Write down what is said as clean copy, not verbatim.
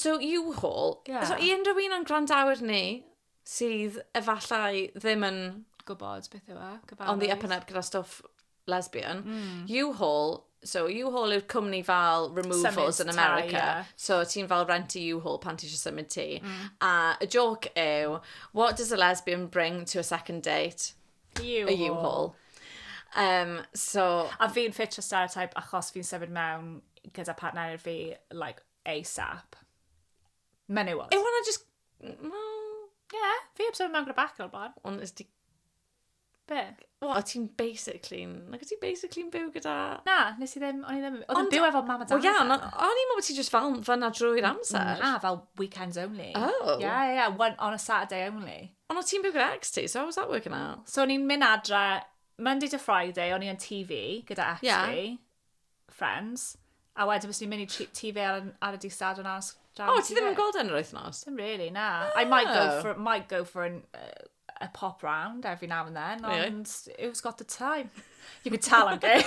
So, U-Haul. Yeah. So, i unrhyw un o'n gwrandawyr ni sydd efallai ddim yn gwybod beth yw e, on the up and up gyda stwff lesbian, U-Haul, so U-Haul yw'r cwmni fel removals Symud yn America. tai, ie. So ti'n fel rent a U-Haul pan ti eisiau symud tŷ. A y joke yw, what does a lesbian bring to a second date? U-Haul. A U-Haul. So, A fi'n ffitio stereotype achos fi'n symud mewn gyda partner fi, like, ASAP. Menywod. Yw hwnna just... Well, Yeah, fi heb symud mewn gyda bachgen o'r blaen. Ond is di... Be? Wel, ti'n basically... Nag wyt ti basically'n byw gyda... Na, nes i ddim, o'n i ddim, oedd yn Ond- byw efo mam a dad. Wel, ia, ond o'n i'n meddwl bod ti just fel fyna drwy'r amser. Na, fel weekends only. Oh. Yeah, one, on a Saturday only. Ond o ti'n byw gyda ex ti, so how was that working out? So o'n i'n mynd adre, Monday to Friday, o'n i yn TV gyda ex fi, friends, a wedyn fyswn i'n mynd i TV ar y dydd Sadwrn ar Oh, ti ddim yn gweld yn yr wythnos? Dim really, na. I might go Oh. for a pop round every now and then, Really? ond who's got the time? You can tell I'm gay.